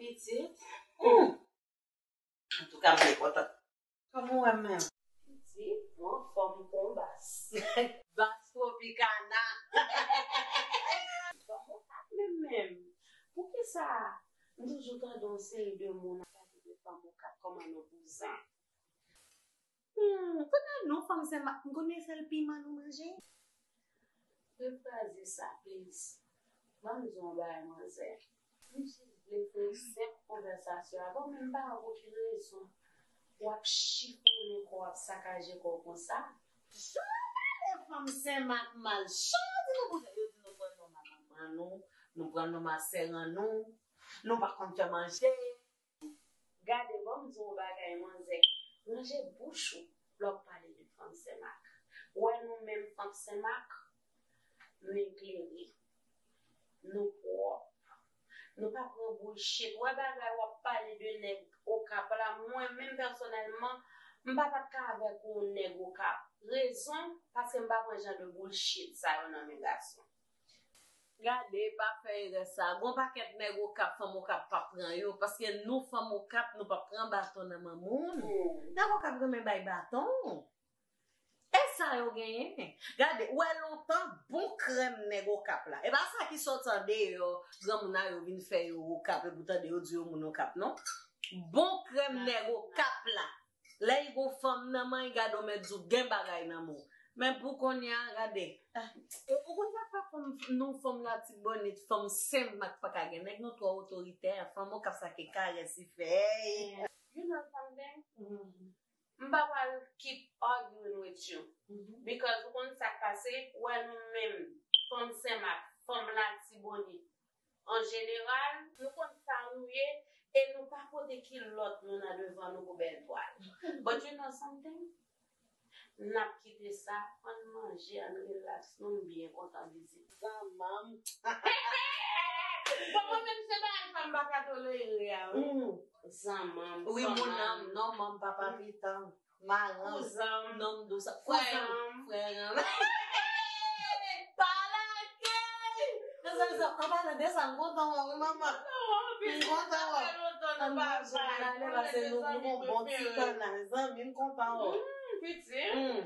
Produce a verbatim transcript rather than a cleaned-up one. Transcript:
Pitit. Hmm. Antouka, m byen kontan. Kòman w wè m menm? Pitit, m anfòm kon bas. Bas Tropicana. Fanm Okap menm menm. Poukisa m toujou tande yon seri de moun ap pale de fanm Okap kòm yon bouzen? Hmm, kounye a nou fanm Senmak, m konnen sèl piman nou manje. Refraze sa, please. Ban m di w yon bagay, manzè. M jis vle fè yon senp konvèsasyon avè w, men m pa wè pou ki rezon w ap chifonnen kò w, w ap sakaje kò w konsa. Jan w pale fanm Senmak mal, jan w di nou konsa, yo di nou pran nonm a manman nou, nou pran nonm a sèran nou, nou pa konn fè manje. Gade, ban m di w yon bagay, manzè. Ranje bouch ou lè w ap pale de fanm Senmak. Ou wè nou menm fanm Senmak, nou eklere. Nou pwòp. Nou pa pran bullshit. Ou wè bagay w ap pale de nèg Okap la, mwen menm pèsonèlman, m pa t ap ka avèk yon nèg Okap. Rezon, paske m pa pran jan de bullshit sa yo nan men gason. Gade, pa fè erè sa. Gon pakèt nèg Okap, fanm Okap p ap pran yo, paske nou fanm Okap, nou p ap pran baton nan men moun. Hmm. Nèg Okap renmen bay baton. E sa yo genyen. Gade, ou wè lontan, bon krèm nèg Okap la. E pa sa ki soti andeyò, granmoun nan yo vin fè yo Okap, epi w tande yo di yo moun Okap, non. Bon krèm nèg Okap la. Lè y gon fanm nan men, gade w mèt di w gen bagay nan men w. Men pou kounye a, gade. Ah, e ou konn sa k fè fanm, nou fanm Latibonit, fanm Senmak pa ka gen nèg, nou twò otoritè, fanm Okap sa ke karès y fè. You know something? Mhm. M pa pral keep arguing with you. Mhm. Because ou konn sa k pase, ou wè nou menm, fanm Senmak, fanm Latibonit, an jeneral, nou konn sa nou ye e nou pa pote kilòt nou nan devan nou pou bèl twal. But you know something? N ap kite sa, ann manje, ann relax, nou, m byen kontan vizit. Zanmanm. Bon, mwen menm se bagay sa m pa ka tolere a, wi. Hmm. Zanmanm, wi, fanmanm. Wi, monnam, non, manm, papa, pitan. Maranm. Kouzan. Nonm dous. Frè m. Kouzan. Frè m. Pa lage! Mezanmi, an palan de sa, m kontan wè w, wi, manman. M kontan wè w. Ann manje, ann ale, pase nou, nou gon bon ti kannay, zanmi, m kontan wè w. Hmm, pitit. Hmm.